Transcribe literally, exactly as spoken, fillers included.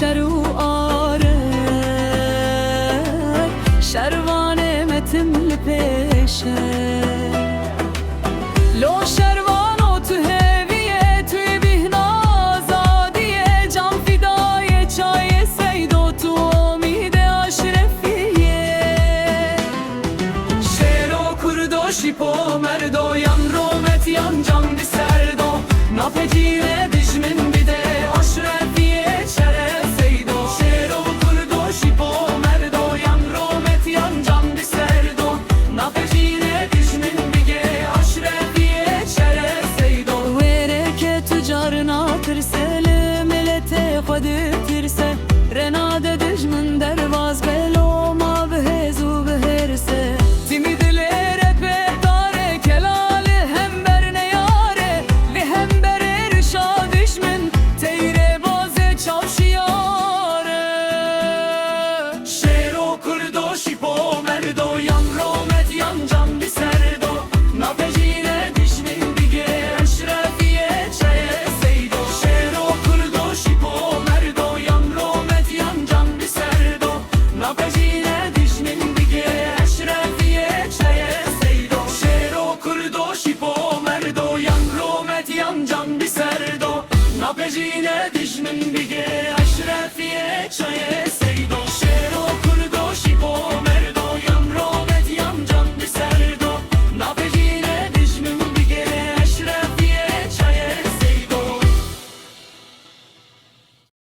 Şer û are, şervanê metin li pêşe. Lo şervano tu hêviyê, tu yî bîhna azadiyê, can fidayê çayê Seydo, tu omîdê aşrefiyê. Şêro kurdo şîpo merdo, yan romet yan can bi serdo, napecîne dijmin bide aşrefiyê çere Seydo. Şêro kurdo şîpo merdo, yan romet yan can bi serdo, napecîne dijmin bige aşrefiyê çere Seydo. Wêrê ke tu carna tirse, li miletê xwe ditirse, rena de dijmin derbas be, loma bi hêz û bi hêrse. Timî dilê re pêdare, kela li hember neyare, li hember êrişa dijmin, teyrê bazê çavşiyare. Şêro kurdo şîpo merdo, yan romet yan can bi serdo, napecîne dijmin bige eşrefiyê çeye Seydo. Şêro kurdo şîpo merdo, yan romet yan can bi serdo, napecîne dijmin bige eşrefiyê çeye Seydo. Şêro kurdo şîpo merdo, yan romet yan can bi serdo, napecîne dijmin bige eşrefiyê çeye